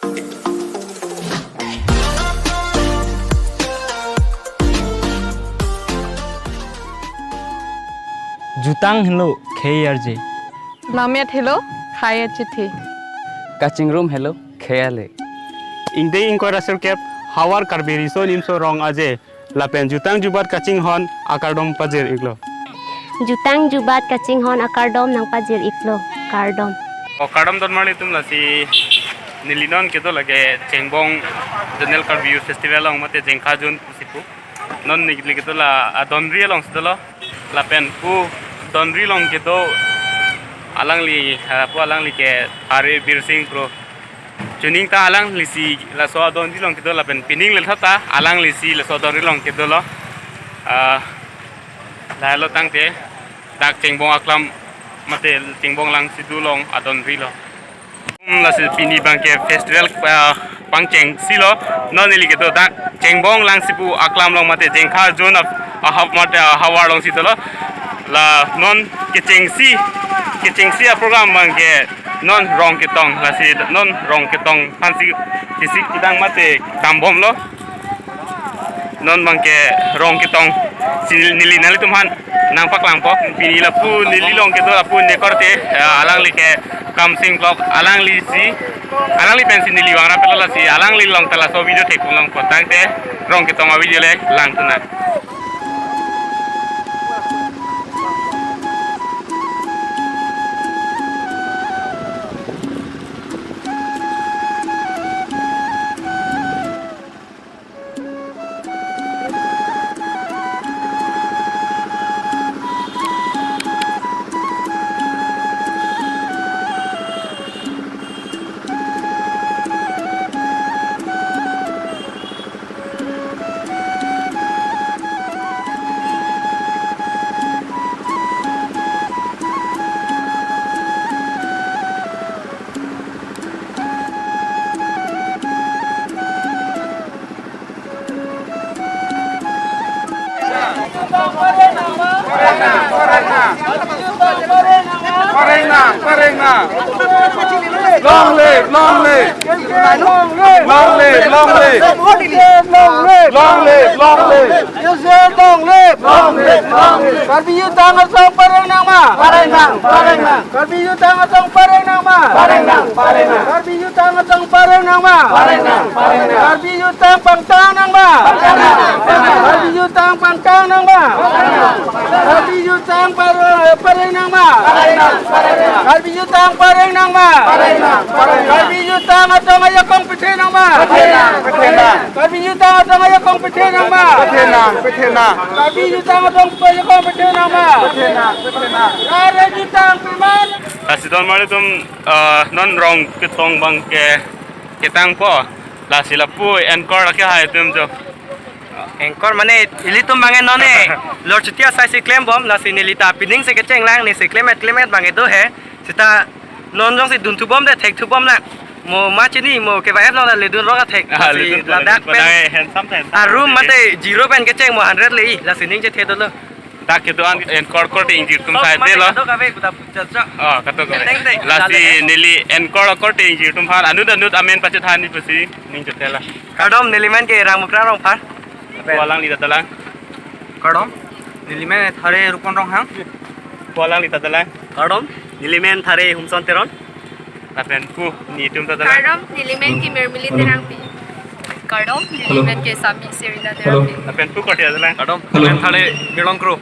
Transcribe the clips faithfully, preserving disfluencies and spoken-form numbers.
Jutang henlo khei arje. Lammet henlo khei achithi. Kachingrum henlo khei ale. Ingdeng ingkoi ra sirkep havar Karbi Riso Nimso Rong Aje lapen jutang jubat kachinghon akardom pajir iklo. Jutang jubat kachinghon akardom nangpajir iklo. Kardom. O kardom donmarli atum, lasi neli non kedo lake Chengbong Zonal Karbi Youth Festival along mate Jengkha Zone pusi pu. Non neli kedo la adonri alongsi dolo. Lapen pu donri along kedo alangli, ah, pu alangli ke Hari Bir Singh Kro. Chuning ta alanglisi laso adonri along kedo lapen pining lethata alanglisi laso adonri along kedolo. Ah, lahelo tangte dak Chengbong aklam mate Chengbong Langsidu along adonri lo. Hmm, lasi pini abangke festival, ah, pangchengsi lo. Non neli kedo dak Chengbong Langsibu aklam along mate Jengkha Zone of, ah, hav-, mate, ah, havar alongsi dolo. La non kechengsi, kechengsi aprogram abangke non rong ketong, lasi non rong ketong aphansi kisi kedang mate dambomlo. Non abangke rong ketongsi neli nanglitum aphan nangpaklangpo. Pini lapu neli along kedo lapu ne korte, eh, alangli ke Kamsing Vlog, alanglisi, alangli pensi neli vangrap pelo, lasi alangli along ta laso video thekpon longpo. Tangte rong ketong avideo le langthu nang. Pareng nang, pareng nang. Long live, long live. Long live, long live. Long live, long live. Long live, long live. Long live, long live. Karbi Jutang Asong pareng nang ma? Pareng nang, pareng nang. Karbi Jutang Asong pareng nang ma? Pareng nang, pareng nang. Karbi Jutang Asong pareng nang ma? Pareng nang, pareng nang. Karbi Jutang pangtang nang ma? Pangtang nang, pangtang nang. Karbi Jutang pangtang nang ma? Pangtang nang, pangtang nang. Karbi Jutang pareng, pareng nang ma? Pareng nang, pareng nang. Karbi Jutang pareng nang ma? Pareng nang, pareng nang. Karbi Jutang Asong ajakong pethe nang ma? Pethe nang, pethe nang. Karbi Jutang Asong ajakong pethe nang ma? Pethe nang, pethe nang. Karbi Jutang Asong ajakong pethe nang ma? Pethe nang, pethe nang. Rare Jutang piman. Lasi donmarli atum, eh, non rong ketong abangke ketangpo. Lasi lapu anchor lake hai atum jo. Anchor mane ilitum abang non ne lorchuti asaisi klembom, lasi neli ta piningsi kecheng lang, nesi klemmet klemmet abang do he. Seta non jongsi dunthubom de thekthubom lang. Mo ma chini mo ke ba F long le dun rok athek. Ah, lasi ledun ladak pen. Padai handsome ta handsome. Ah, room mate zero pen kecheng mo hundred le-i, lasi ning chethe dolo. Dak kedo-an anchor korte ingjir atum side de lo. Kadok ave, kuda pucha cha. Oh, kadok ave. Teng, teng. Lasi neli anchor korte ingjir atum aphan anut anut amen pachethan ni pusi ning chethe la. Kardom, neli men ke Rangmukrang Rongphar. Pu alangli ta dolang. Kardom, neli men Thare Rupon Ronghang. Pu alangli ta dolang. Kardom, neli men Thare Humson Teron. Lapen pu netum ta dolang. Kardom, neli men ke Mirmili Terangpi. Kardom, neli men ke Sami Serina Terangpi. Lapen pu korte ta dolang. Kardom, neli men Thare Mirlong Kro.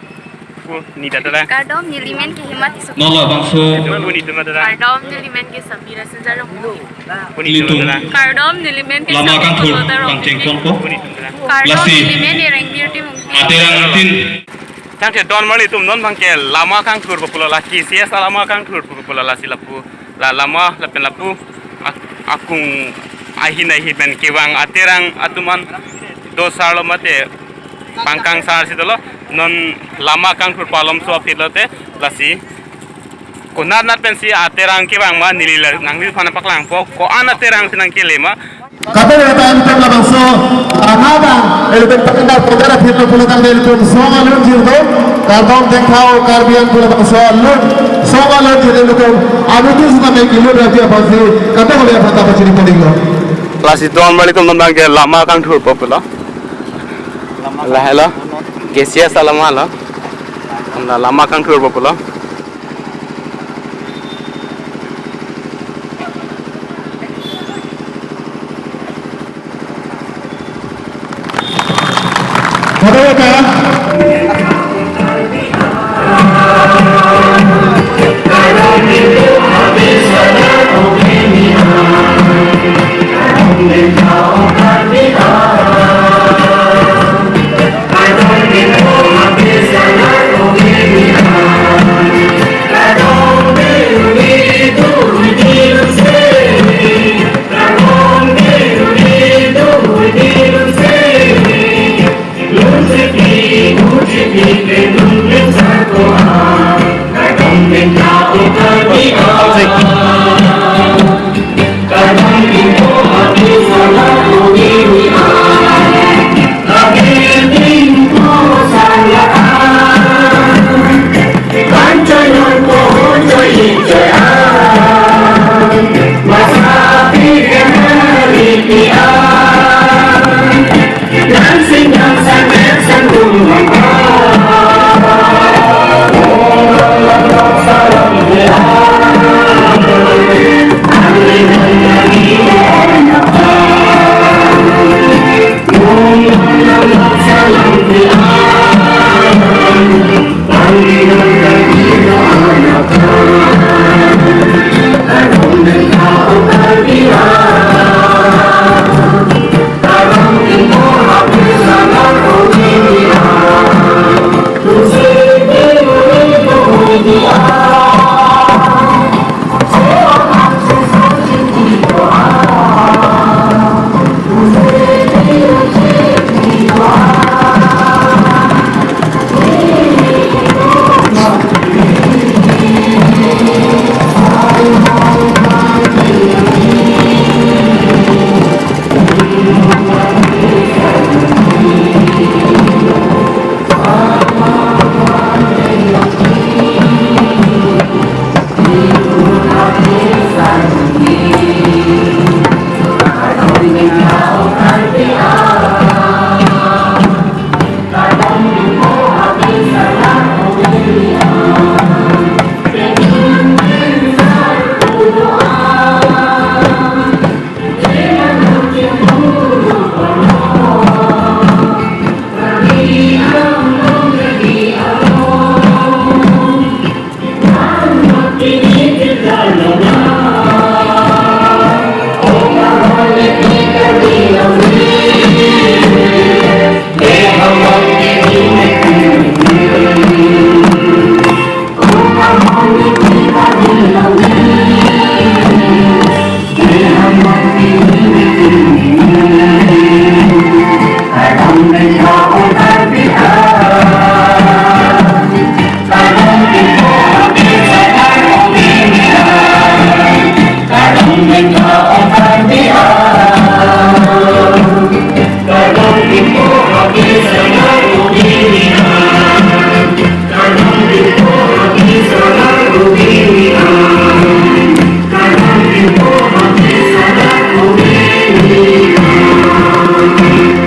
Pu ne ta dolang. Kardom, neli men ke Hema Tisso. Non labangso. Pu netum ta dolang. Kardom, neli men ke Samira Senjarong. Pu netum ta dolang. Kardom, neli men ke Lama Sami Kangthur Kolota Rong. Pangcheng ponpo. Pu netum ta dolang. Kardom, lasi neli men Ereng Birti Mungpi. Aterang tin. Tangte donmarli atum, non abangke Lama Kangthur pu pulo, la K C S Lama Kangthur pu pulo, lasi lapu la lama lapen lapu ak-, akung ahin ahin pen kevang aterang atum an dosarlo mate pangkangsarsi dolo. Non Lama Kangthur pu alomso aphi lote, lasi konat nat pensi aterang kevang ma neli la nangliphan paklangpo, ko-an aterangsi nangkele ma. Kadokave ta itum labangso, ah, nabang, eh, pen pakendar program aphi lo pulo tangte itum song alun jirdo, kardom Jengkha Karbi an pu labangso alun, song alun jirdo itum, anutu sita me kilun rapi aphansi, kadokave aphan ta pachini padi lo. Lasi don bali tum nang ke lama kangthur po pulo. Lahelo. K C S alama lo. Nang lama kangthur po pulo.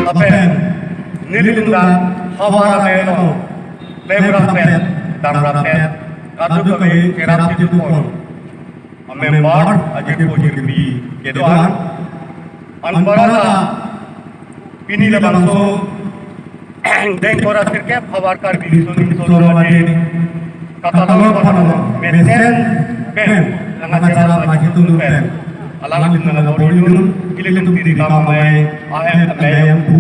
Lapen nelitum ta havar amei along klem rapet, dam rapet, kadokave cherap chitupon amember ajirpo jirpi kedo-an. Anparta pini labangso dengkora sirkep havar Karbi Riso Nimso Rong Aje katalon aphan mesen pen nangkacherap masi tulu pen alangtum nangkabor-i dun, ilitum Tirikam Amei ahem amei ahem pu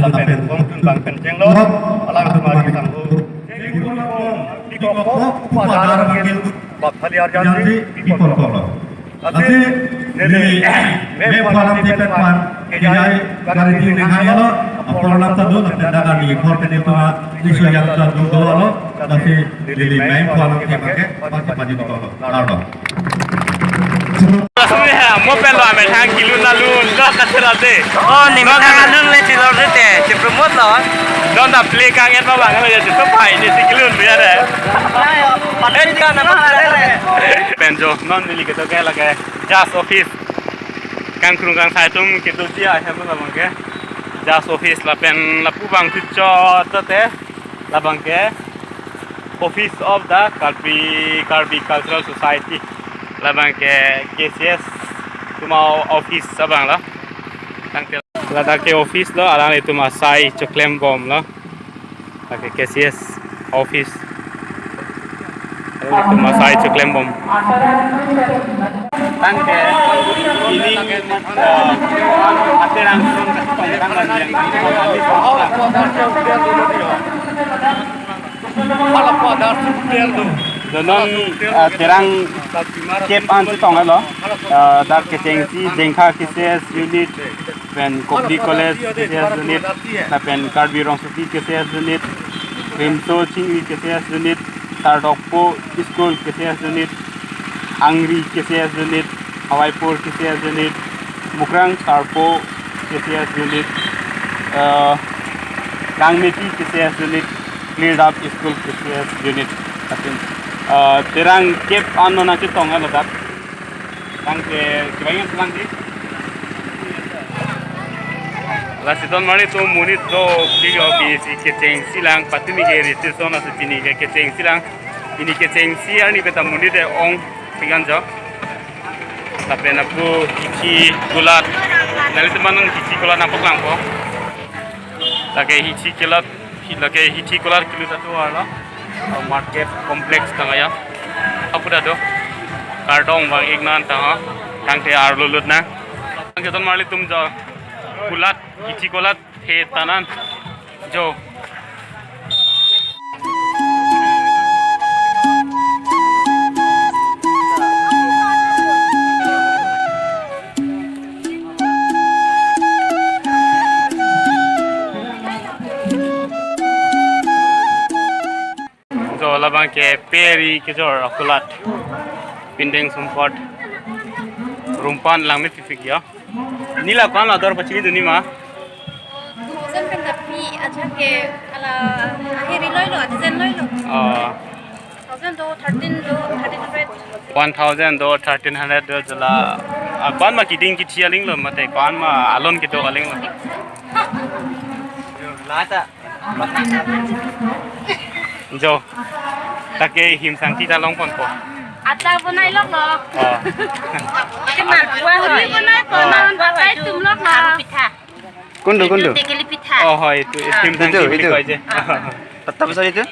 lapen kongtun bang pen chenglok alangtum ari sangho. Jengkuru kong tikok kok upadar angel bak thali arjan si pipon kok lo. Lasi neli mephu alam tipen pan kejai gari di ninghai lo, apor alam ta do, lapen dak arni khor pen itum a isu yang ta do do lo, lasi neli mephu alam tipen ke pasi padi do lo. Lardo. Mo pen lo amethang kilun alun lo kacherap de. Oh, ni methang alun le chilor de te, chipromote lo. Don ta play kangen ma bang lo ya, chitu pai ni si kilun ya de. Ayo, paten ka na ma de. Pen jo non neli ketok ke lake Jazz Office. Kangkrung kangsai atum kedo dia hem labang ke. Just office lapen lapu abang tuchot te labang ke office of the Karbi, Karbi Cultural Society. Labang ke K C S atum a-office abang lo. Tangte ladak ke office lo, alanglitum asai choklem bom lo. Lake K C S office. Alanglitum asai choklem bom. Tangte pini, eh, aterang tong tang. Jonon, eh, terang kep an chetong lo. Eh, dak kechengsi Jengkha K C S unit, pen Kopili College K C S unit, lapen Karbi Rongsopi K C S unit, Rimso Chingri K C S unit, Sardokpo School K C S unit, Angri K C S unit, Hawaipur K C S unit, Mukrang Sarpo K C S unit, eh, Kangmeti K C S unit, Cleared Up School K C S unit. Lapen, eh, terang kep an non nangchetong lo dak. Tangte kebanyakan pulang di. Lasi ton mari tu monit do pig opi si kechengsi lang, patumi ke registration asu pini ke kechengsi lang. Pini kechengsi arni beta monit de ong pigan jo. Lapen lapu hithi kulat. Nanglitum an hithi kulat nangpaklangpo. Lake hithi kulat, hi-, lake hithi kulat kilu tatu arlo. Market complex tangaya. Apu dak do. Kardom abang-ik nang tangha. Tangte arlo lut nang. Tangte ton marli tum jo kulat, hithi kulat, he tanan. Jo. Jo labang ke pe ri kejor akulat. Pindeng sumpot. Rumpan langmepik ya. Nila ko-an ador pachini dun-i ma? Thousand pen tapi aja ke ala akhir loilo, design loilo. Oh. Thousand do, thirteen do, thirteen hundred. One thousand do, thirteen hundred do jala. Ah, ko-an ma kiding kithi aling lo mate, ko-an ma alon kedo aling lo. Lata. Jo. Take him sangti ta longponpo. Ata bonai loklo. Oh. Ke malpua hoi. Bonai po, oh, malpua hoi. Tum loklo. Kharu pitha. Kundu, kundu. Itu tekeli pitha. Oh, hoi, itu. Ah. Him sangti itu, bili itu. Koi je. Ah. Tetap saja itu?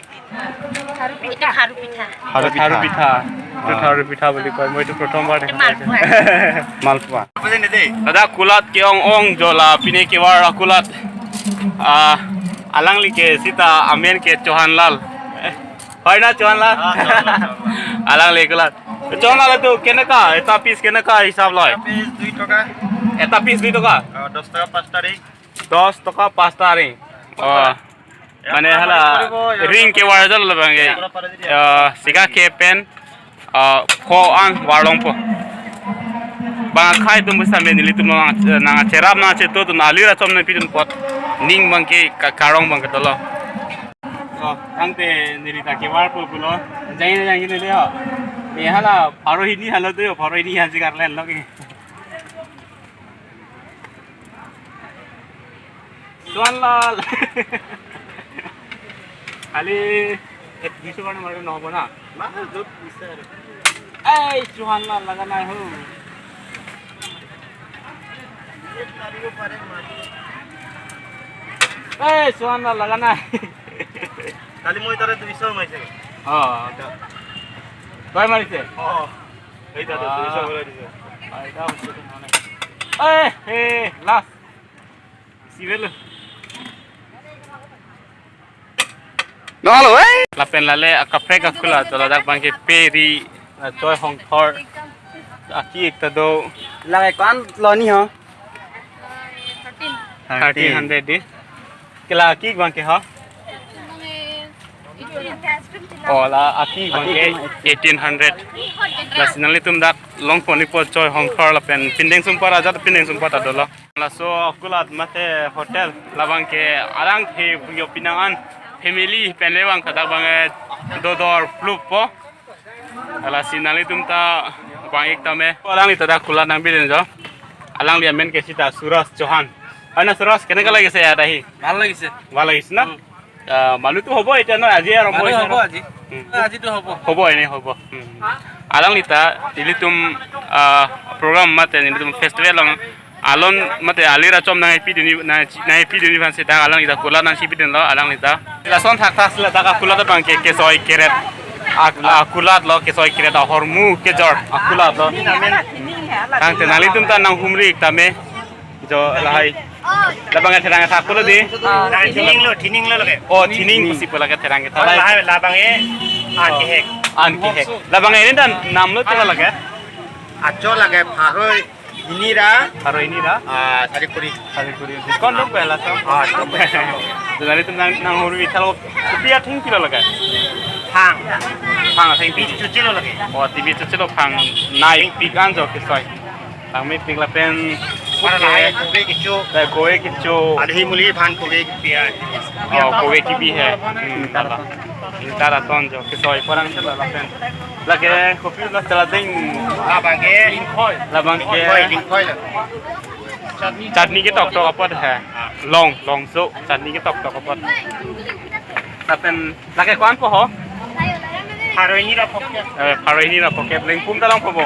Kharu pitha. Itu kharu pitha. Kharu pitha. Kharu pitha. Itu kharu pitha bili koi. Moi itu prothom bar. Itu malpua. Malpua. Ladak kulat ke-ong-ong jo la pine kevar akulat. Ah, alangli ke sita amen ke Chauhan Lal. Eh, hoi na Chauhan Lal? Ah, Chauhan Lal, Chauhan Lal. Alangli kulat. Chauhan Lal itu keneka? Eta piece keneka hisap loi? Eta piece dui toka. Eta piece dui toka? Ah, dos toka pasta ring. Dos toka pasta ring. Oh. Mane hala ring kevar jal labang ke. Ya, sika ke pen, ah, pho an varlongpo. Bang akhai tum bisa me nelitum nang, nangcherap nangchetu tun alir achom nangpidun apot. Ning abang ke ka-, karong abang ke dolo. Oh, tangte neli ta kevarpo pulo. Jai jai neli ho. Me hala pharo hini hala do yo, pharo hini hansi karlen lo ke. Chauhan Lal. Khali ek duiso karne mare nohobo na? Mane jot pisa re. Ei, Chauhan Lal laga nai ho. Ei, Chauhan Lal laga nai. Kali moi tare duiso mai se. Oh. Koi mari se? Oh. Ei, tata, ah, duiso bola dise. Ei, ei, last. Isi velo. No, halo, eh. Lapen lale akaprek akulat, ladak abang ke pe ri, ah, choi hongthor. Aki ekta do. Lake ko-an lo ni ho? Thirteen. Thirteen hundred di. Ke la aki abang ke ho? Oh, la aki abang ke eighteen hundred. Lasi nanglitum dak longpon-ikpo choi hongthor lapen pindeng sumpot, ajat pindeng sumpot ta dolo. Laso kulat mate hotel labang ke arang the puyo pinang an family pen le abang kadak abang, eh, dodor plup po. Lasi nanglitum ta abang-ik tame. Alangli ta dak kulat nangbirin jo. Alangli amen ke sita Suraj Chauhan. Hoi na Suraj, কেনেকা লাগিছে ইয়াত আহি? ভাল লাগিছে। ভাল লাগিছে না? উম। আহ, মানুহ তো হ'বই এতিয়া ন, আজি আৰম্ভ মানুহ হৈছে হ'ব আৰু। আজি। উম। আজিতো হ'ব। হ'ব, এনে হ'ব। উম। Alangli ta, ilitum, ah, program mate, ilitum festival along, alon mate, alir achom nangpidunji, nang, nangpidunji aphan sita, alangli ta kulat nangchipidunlo, alangli ta. Lason thakthak sila ta akulat abang ke, kesoi keret. Ak-, akulat lo, kesoi keret, ahormu kejor, akulat lo. Tangte nanglitum ta nanghumri ik tame. Jo lahai. Labang ke therang thak pulo dei. Ah, thining lo, thining lo lake. Oh, thining pusi pu lake therang ke. Oh, lahai labang ke an kehek. An kehek. Labang ke ini ta nam lo tela lake. Acho lake Pharoi hini ra. Pharoi hini ra. Ah, Sarikuri. Sarikuri. Diskon dong pela so. Ah, diskon. Jadi nanglitum nang, nanghumri thalo. Kopi atheng pilo lake. Phang. Phang atheng pi. Chuchilo lake. Oh, tibi chuchilo phang. Nai pik an jo kesoi. Tangmepik lapen. Para lahai kove kecho. Lahai kove kecho. Alhi muli aphan kove kepi ai. Oh, kove kebi he. Hmm, tala. Tala ton jo. Kesoi porang sila lapen. Lake kopi lo chaladeng. Labang ke. Labang ke. Lingkhoi, lingkhoi lo. Chutney ketok tok apot he. Long, longso. Chutney ketok tok apot. Lapen lake ko-an po ho? Pharoi hini ra phokep. Eh, Pharoi hini ra phokep. Lengpum ta longpo bo.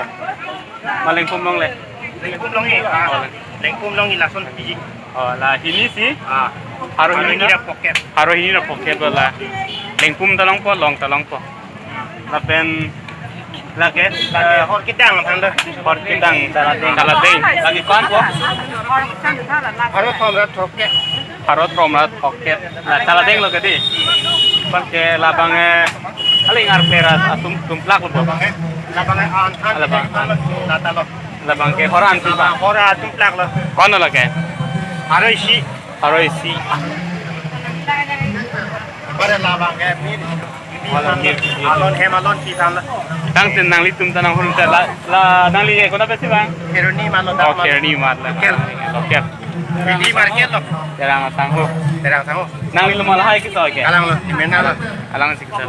Ma lengpum longle. Lengpum longji. Ah, lengpum longji lason pi. Oh, la hini si? Ah. Pharoi hini ra phokep. Pharoi hini ra phokep la. Lengpum ta longpo, long ta longpo. Lapen lake, lake, eh, hor kedang aphan do. Hor kedang, chaladeng. Chaladeng. Lake ko-an po? Pharo thom ra phokep. Pharo thom ra phokep. La chaladeng lo ke dei. Pan ke labang, eh, aling arpera atum tumplak lo. Labang, eh, an, an, labang, an, an, lata lo. Labang ke hor an tumplak. Hor an tumplak lo. Ko-an lo lake? Pharoi isi. Pharoi isi. Pada labang ke mi. Alon hem alon pi than lo. Tangte nanglitum ta nanghumri ta la, la nangli ke konat pensi bang? Kheroni mat lo. Oh, dak mat. Kheroni mat la. Local. Local. Daily market lo. Terang Sangho. Terang Sangho. Nangli lo ma lahai keso ke? Alang lo, di mena lo. Alang si keso.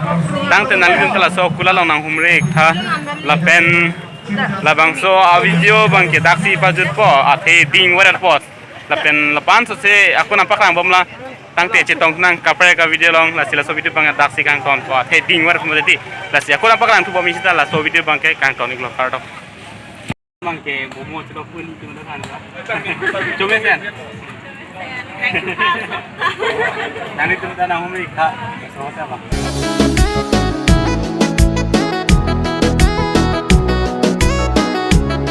Tangte nanglitum ta laso kulat along nanghumri ik tha. Lapen labangso a video abang ke daksi pajutpo, athe ding warat pos. Lapen lapuson si ako nangpaklang bom la. Tangte chetong nang kaprek a video along, lasi laso video abang daksi kangton po. Athe ding warat mo dei. Lasi ako nangpaklang thu bom isi ta laso video abang ke kangton iklo kardom. Abang ke momo chelo pun itu na kan. Chome sen. Nanglitum ta nanghumri ik tha. So ta ba.